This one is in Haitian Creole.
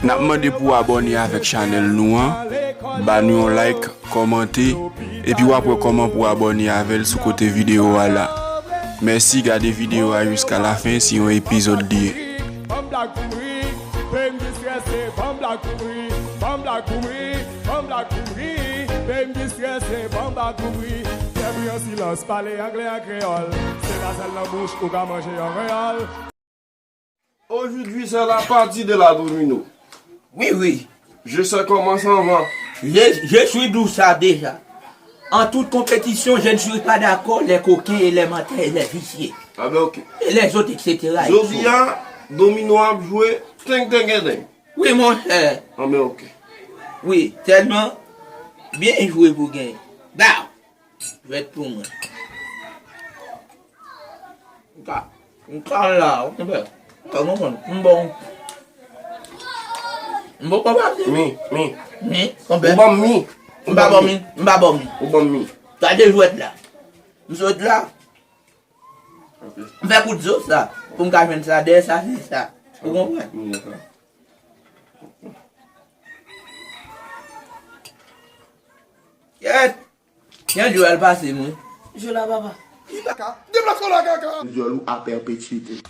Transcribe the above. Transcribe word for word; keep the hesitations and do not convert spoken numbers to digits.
N ap mande pou w abòne avèk chanèl nou an, ba nou yon like, kòmante, epi w ap wè kòman pou w abòne avè l sou kote videyo a la. Mèsi, gade videyo a jiska lafen, se yon epizòd li ye. Ban m blag pou m ri, peyi m ki strese, ban m blag pou m ri, ban m blag pou m ri, ban m blag pou m ri, peyi m ki strese, ban m blag pou m ri. Fè bri an silans, pale anglè an kreyòl, se pa sèl nan bouch ou ka manje an kreyòl. Aujourd'hui, c'est la partie de la domino. Oui, oui. Je sais comment ça va. Je, je suis d'où ça déjà. En toute compétition, je ne suis pas d'accord les coquins et les menteurs et les vicieux. Ah ben ok. Et les autres, et cetera. Jodi a, domino ap jwe teng teng teng. Oui, mon cher. Ah ben ok. Oui, tèlman byen jwe pou genyen. Ba! Jwèt pou mwen. M ka, m ka la, ou konprann? M ka konprann. M bon. M bon konprann. Mi, mi. Mi, Ou konprann. Ban m mi. M pa bon mi, m pa bon mi. Ou ban m mi. Gade jwèt la. M sot la. Ok. M fè kout zo sa. Pou m ka jwenn sa dèyè sa, se sa. Ou konprann? Mi, dakò. Kèt. Yon jou al pase mwen. Jou la papa. Deplase w la kaka. Dyòl ou a pèpetite.